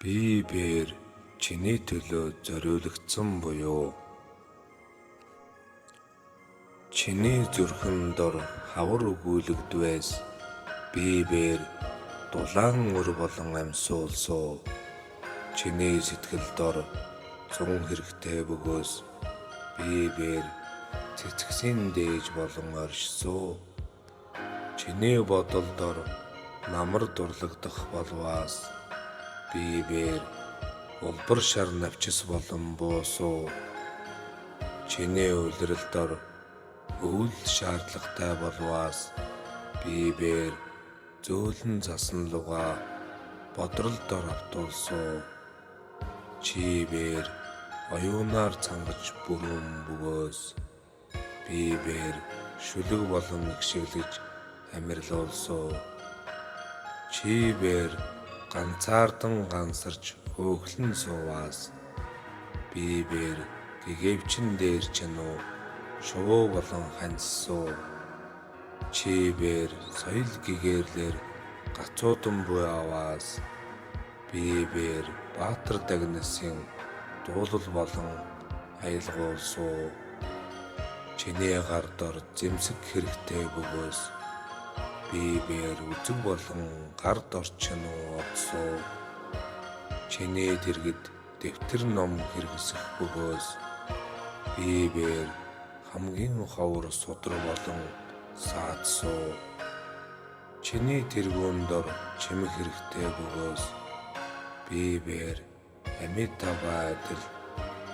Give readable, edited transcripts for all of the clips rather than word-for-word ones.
Би бээр чиний төлөө зориулагдсан буюу. Чиний зүрхэн дор хавар өгүүлэгдвээс би бээр дулаан өр болон амьсуулсуу. Чиний сэтгэл дор зун хэрэгтэй бөгөөс би бээр цэцгсийн дээж болон оршсуу. Чиний бодол дор намар дурлагдах болвоос би бээр улбар шар навчис болон буусуу. Чиний улирал дор өвөл шаардлагатай болвоос би бээр зөөлөн цасан лугаа бодрол дор автуулсуу. Чи бээр оюунаар цангаж бүрүүн бөгөөс би бээр шүлэг болон игшиглэж амарлуулсуу. Чи бээр ганцаардан гансарч хөөхлөн сууваас би бээр гэгээвчин дээр чинь үү шувуу болон ханьссуу. Чи бээр соёл гэгээрлэр гацуудан буй аваас би бээр Баатар дагнасын дуулал болон аялгуулсуу. Чиний гар дор зэмсэг хэрэгтэй бөгөөс би бээр үзэг болон гар дор чинь үү одсуу. Чиний дэргэд дэвтэр ном хэрэгсэх бөгөөс би бээр хамгийн ховор судар болон саадсуу. Чиний тэргүүн дор чимэг хэрэгтэй бөгөөс би бээр Амитаба адил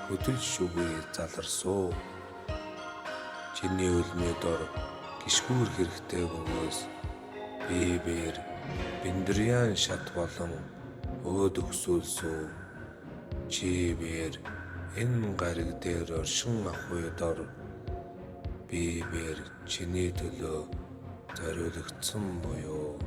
хөдөл шүгээ заларсуу. Чиний өлмий дор гишгүүр хэрэгтэй бөгөөс би бээр Бэндэрьян шат болон өөд өгсүүлсүү. Чи бээр энэ гариг дээр оршин ахуй дор би бээр чиний төлөө зориулагдсан буюу.